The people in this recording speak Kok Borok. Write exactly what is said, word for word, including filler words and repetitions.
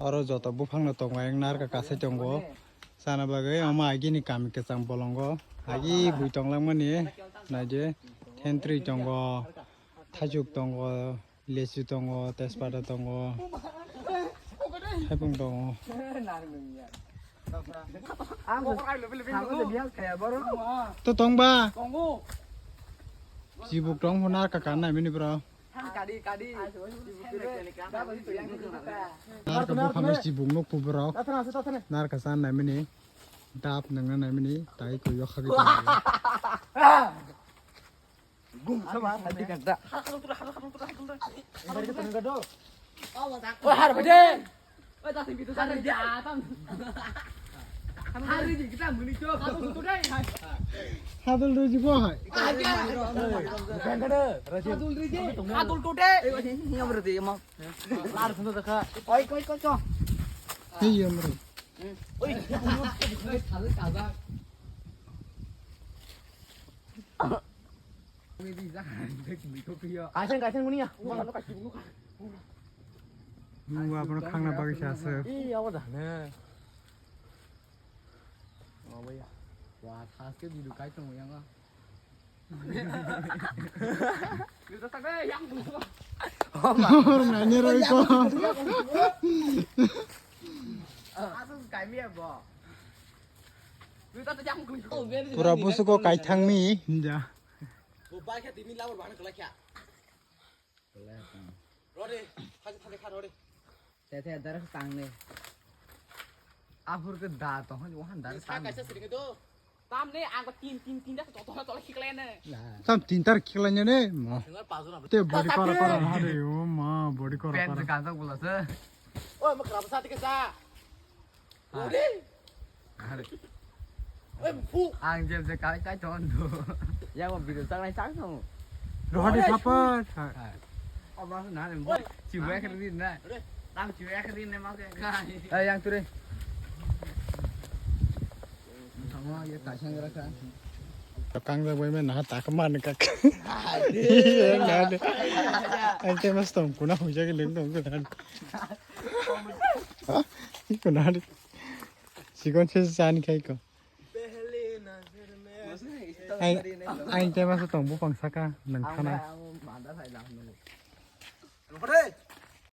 Oro joto buphangno tongo, ayang narwkha kasai tongo. Chana bagwi omo agini kami kwchang bolongo. Agi bui tonglangmani, naidi, thentwrwi tongo, thaichuk tongo, lechu tongo, tejpata tongo, thaipung tongo. To tongba. Chibuk tong hwnna kaka nai mini bro. Narwkha buphangno chibuk nukphu borok. Narwkha cha nai mini. Dap nangna nai mini. Tai koi yok hagwi tonglaio. Hadul rwjak bo hai. Hadul today. Oi, koi, koi. Hey, yamro. Oi. Kaisang, kaisang muni ya. Nunggu abono khangna bagwi se aswk. Ih, abo da. Ne. Oh, bhaiya. Wah, thaske video kai tong yang ah. Hor nani roi ko. Pura busugo kaithangmi hinja. Rode, thagi thagi kha rode. Te te dar tang ne. Aphur ke da to hon wahan dar tang. Kaisa siring do. Tam ne ang tin tin tin da to to to khiklai ne. Tam tin tar khiklai ne mo. Te body kora kora ha re o ma body kora kora. Pen ka jok bola se. O ma kra sa te ka sa. Are. Ang jeb je kai kai ton do. Ya mo video chang nai chang thong. Rohadi sapa. Aba na ne mo. Chiwe kri na. Tam chiwe kri ne ma ke. Ai yang ture. Thangwa ye ta sang ra ka. Kang ja bai me na ta ka man ka. Ang te mas tong kuna hu ja ke leng tong kuna. Kuna. Sikon se sani khai ko. Ai, ai, tema sa tong buphang saka nang khana.